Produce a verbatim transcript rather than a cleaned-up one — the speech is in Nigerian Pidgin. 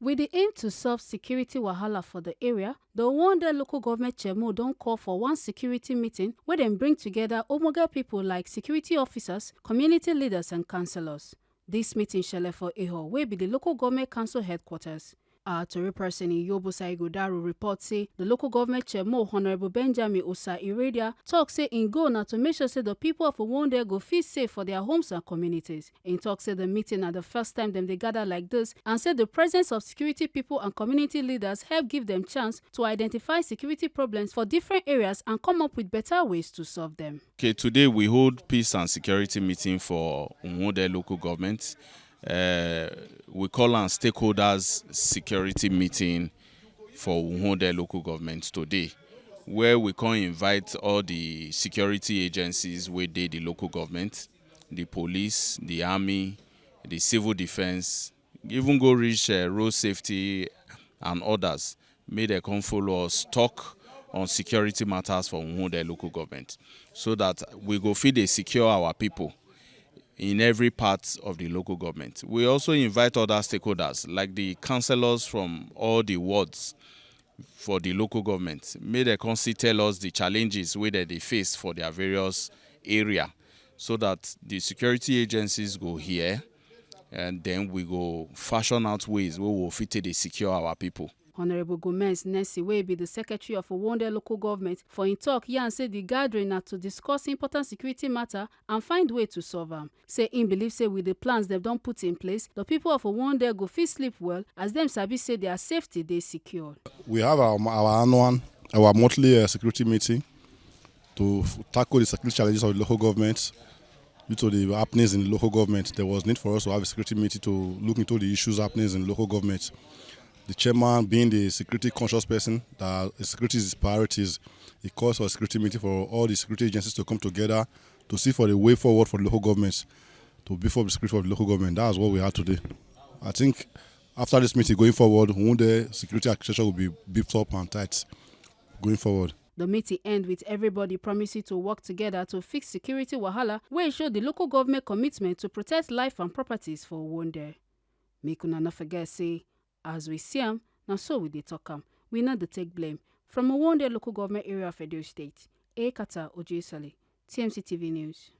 With the aim to solve security wahala for the area, the Wonde local government chairman don call for one security meeting where dem bring together omoge people like security officers, community leaders and councillors. This meeting shele for Eho, wey be the local government council headquarters. Our tori person in Yobo Saigo Daru report say the local government chairman, Honorable Benjamin Osa Iradia, talk say im goal na to make sure say the people of Wonde go feel safe for their homes and communities. Im talk say the meeting na the first time dem dey gather like this, and say the presence of security people and community leaders help give them chance to identify security problems for different areas and come up with better ways to solve them. Okay, today we hold peace and security meeting for Wonde local government. Uh, we call am stakeholders security meeting for Wonde local government today, where we come invite all the security agencies wey dey the local government, the police, the army, the civil defense, even go reach uh, road safety and others. Make dem come follow us talk on security matters for Wonde local government, so that we go fit dey secure our people in every part of the local government. We also invite other stakeholders like the councillors from all the wards for the local government. Make dem come still tell us the challenges wey dem dey face for their various area, so that the security agencies go hear, and then we go fashion out ways wey we go fit take dey secure our people. Honorable Gomez Nessie, wey be the secretary of Wonde local government, for im talk yarn say the gathering na to discuss important security matter and find way to solve am. Say im believe say with the plans dem don put in place, the people of Wonde go fit sleep well, as dem sabi say their safety dey secure. We have our, our annual, our monthly uh, security meeting to f- tackle the security challenges of the local government. Due to the happenings in the local government, there was need for us to have a security meeting to look into the issues happening in the local government. The chairman, being the security conscious person, that security is his priorities, he calls for a security meeting for all the security agencies to come together to see for the way forward for the local government, to beef up the security for the local government. That's what we had today. I think after this meeting going forward, Wonde security architecture will be beefed up and tight going forward. The meeting end with everybody promising to work together to fix security wahala, wey show the local government commitment to protect life and properties for Wonde. Make una no forget say, as we see am, na so we dey talk am. We no dey take blame. From Wonde local government area of Edo State, Ekata Ojesale, T M C T V News.